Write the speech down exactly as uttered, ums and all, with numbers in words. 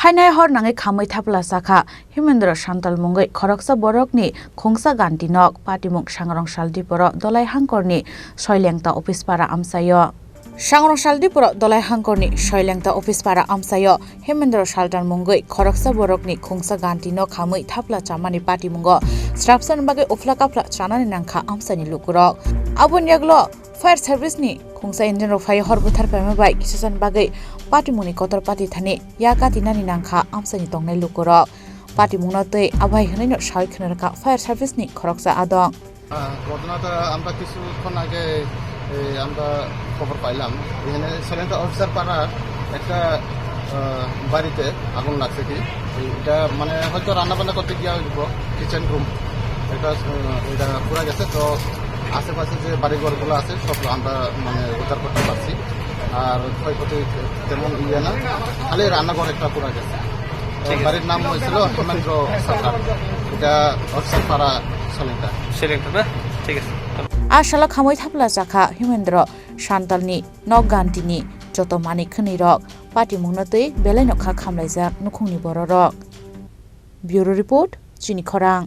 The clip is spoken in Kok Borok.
Hainai hor nangwi khamwi thapla chakha Himendra Santal mungwi khoroksa borokni khungsa ganti nok patimung Sangrong Saldiporo Dolai Hangkorni Soilengta office para amchaio. Sangrong Saldiporo Dolai Hangkorni Soilengta office para amchaio Himendra Saltan mungwi khoroksa borokni khungsa ganti nok khamwi thapla chamani patimungo srapsan bagwi uphla kaphla chanani nangkha amchaini lukurok. Aboni yaglo fire service ni khungsa engine rok phai hor buthar paima bai kisa san bagwi patimungni kotor pati thani ya katinani nangkha amchaini tongnai lukurok. Patimungno tei abai hwnwino sawi khna rwkha fire service ni khoroksa adong. আহ, ঘটনাটা আমরা কিছুক্ষণ আগে, এই, আমরা খবর পাইলাম, এখানে সলেন্তা অফিসার পাড়ার একটা, আহ, বাড়িতে আগুন লাগছে কি, এই, এটা মানে হয়তো রান্না বান্না করতে গিয়া হইব, কিচেন রুম, এটা, আহ, এটা পুড়ে গেছে। তো আশেপাশে যে বাড়িঘরগুলো আছে সব আমরা মানে উদ্ধার করতে পারছি, আর ক্ষয়ক্ষতি তেমন ইয়ে না, খালি রান্নাঘর একটা পুড়ে গেছে। ঠিক আছে। বাড়ির নাম হয়েছিল হেমেন্দ্র সরকার, এটা অফিসার পাড়া সলেন্তা। সলেন্তা না? ঠিক আছে। A salo khamwi thapla chakha Himendra Santalni nok gantini joto manwi khwnwi rok patimungno tei belaino kha khamlaijak nukhungni bororok. Bureau report, Chini Khorang.